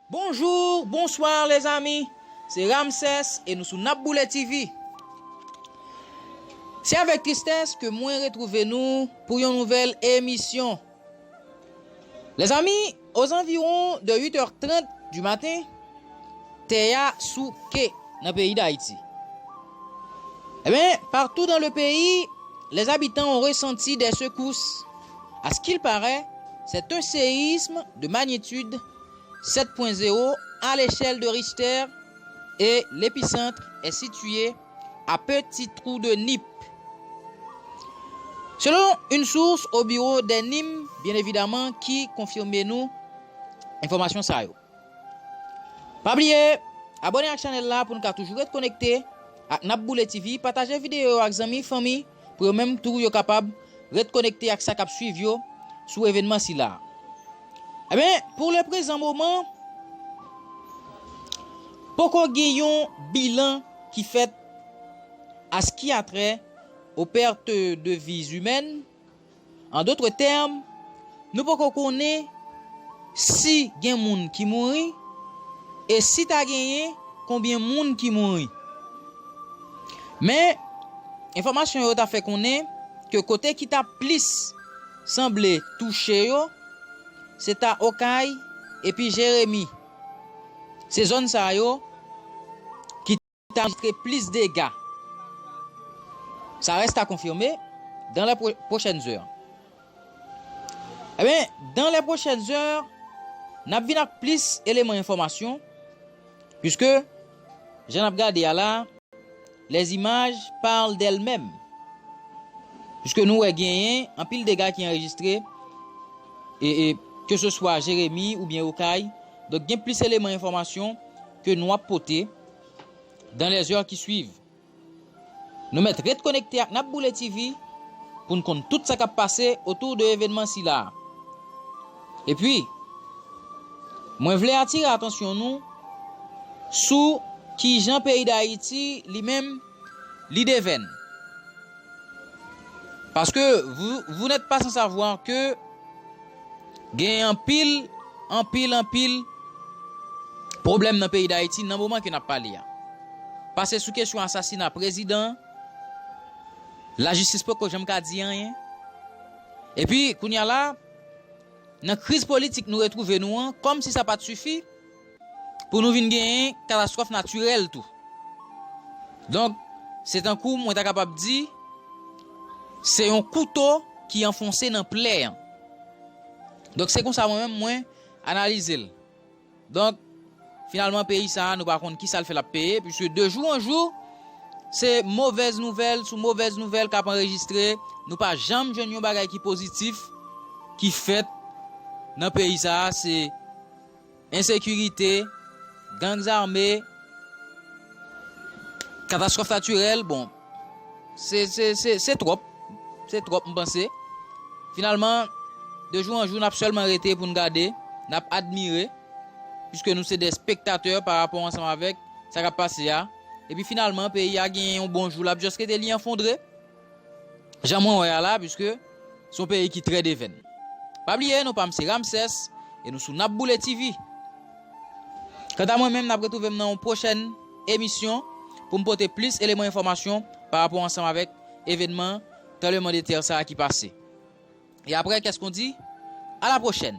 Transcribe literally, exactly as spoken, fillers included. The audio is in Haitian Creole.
Bonjou, bonswa lezanmi, se Ramsès e nou sou N ap Boule T V. Se avèk tristès ke mwen retwouve nou pou yon nouvèl emisyon. Lezanmi, aux environs de huit heures trente du matin, tè a souke nan peyi Dayiti. Eh bien, partout dans le pays, les habitants ont ressenti des secousses. À ce qu'il paraît, c'est un séisme de magnitude sept point zéro à l'échelle de Richter et l'épicentre est situé à Petit Trou de Nip. Selon une source au bureau des NIM, bien évidemment, ki konfime nou enfòmasyon sa yo. Pa bliye, abòne ak chanèl la pou n ka toujou ret konekte ak N ap Boule T V, pataje videyo yo ak zanmi, fanmi, pou yo menm tou yo kapab ret konekte ak sa k ap swiv yo sou evènman sila. Eben, pou le prezan moman, poko gen yon bilan ki fèt à ce qui a trait aux pertes de vies humaines. En d'autres termes, nou poko konnen si gen moun ki mouri e si ta genyen konbyen moun ki mouri. Men, enfòmasyon yo ta fè konnen ke kote ki ta plis sanble touche yo, se ta Okay epi Jeremi. Se zòn sa yo ki ta anrejistre plis dega. Ça reste à confirmer dans les pro- prochaines heures. Eben, dans les prochaines heures, n ap vin ak plis eleman enfòmasyon, puiske, jan n ap gade a la, les images parlent d'elles-mêmes. Puiske nou wè genyen anpil dega ki anrejistre, e, e, ke se swa Jeremi oubyen Okay. Donk, gen plis eleman enfòmasyon ke nou ap pote dans les heures qui suivent. Nou mèt ret konekte ak N ap Boule T V pou n konn tout sa k ap pase otou de evènman sila. Epi, mwen vle atire atansyon nou sou kijan peyi Dayiti, li menm, li devèn. Paske, vous, vous n'êtes pas sans savoir que gen anpil, anpil, anpil pwoblèm nan peyi Dayiti nan moman ke n ap pale a. Pase sou kesyon asasina prezidan, lajistis poko janm ka di anyen. Epi, kounye a la, nan kriz politik nou retwouve nou an, kòmsi sa pa t sifi, pou nou vin genyen katastwòf natirèl tou. Donk, se tankou mwen ta kapab di, se yon kouto ki anfonse nan plè an. Donk, se konsa mwen menm mwen analize l. Donk, finalman, peyi sa a, nou pa konn kisa l fè l ap peye, puiske de jou an jou, se movèz nouvèl sou movèz nouvèl k ap anrejistre. Nou pa janm jwenn yon bagay ki pozitif ki fèt nan peyi sa a. Se ensekirite, gang zame, katastwòf natirèl, bon, se, se, se, se twòp. Se twòp, m panse. Finalman, de jou an jou, n ap sèlman rete pou n gade, n ap admire, puiske nou se de spektatè pa rapò ansanm avèk sa k ap pase a. Epi finalman, peyi a genyen yon bon jou, l ap jis rete li efondre. Jan mwen wè a la, puiske se yon peyi ki trè devèn. Pa bliye, non pa m se Ramsès, e nou sou N ap Boule T V. Kanta mwen menm, n ap retwouve m nan yon pwochèn emisyon pou m pote plis eleman enfòmasyon pa rapò ansanm avèk evènman tranblemanntè sa a ki pase. E aprè, qu'est-ce qu'on dit? À la prochaine!